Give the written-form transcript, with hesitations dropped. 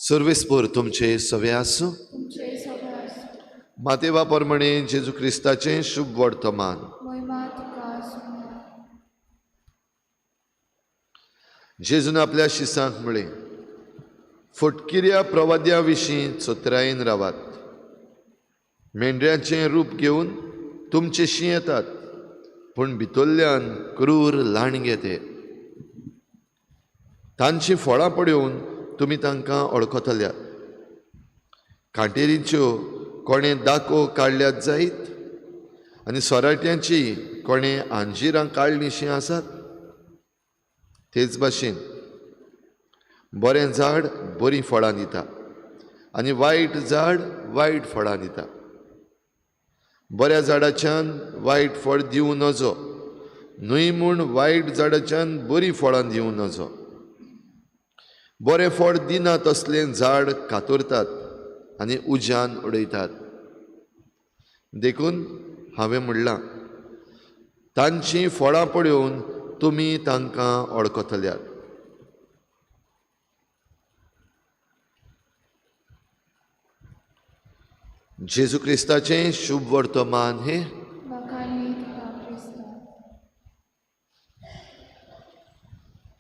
सर्वेस्पोर तुमचे सवे आसूं. तुमचे सगळे आसूं. मातेवा प्रमाणे जेजू क्रिस्ताचें शुभ वर्तमान. महिमा तुका आसूं. जेजून आपल्या शिसांक म्हळें, फटकिऱ्या प्रवाद्या विशीं चतुरायेन रावात. मेंढऱ्याचें रूप घेवन तुमचेशी येतात, पूण भितरल्यान क्रूर लांडगे ते. तांचीं फळां पळोवन तुमी तांकां वळखतल्यात. कांटेरीच्यो कोणें दाको काडल्यात जायत आनी सोराट्यांची कोणें आंजिरां काडलींशीं आसात. तेच भाशेन बरें झाड बरीं फळां दिता आनी वायट झाड वायट फळां दिता. बऱ्या झाडाच्यान वायट फळ दिवं नजो, न्हय म्हूण वायट झाडाच्यान बरीं फळां दिवं नजो. बरें फळ दिना तसलें झाड कातरतात आनी उज्यान उडयतात. देखून हांवें म्हणलां, तांचीं फळां पळोवन तुमी तांकां वळखतल्यात. जेजू क्रिस्ताचें शुभ वर्तमान हें.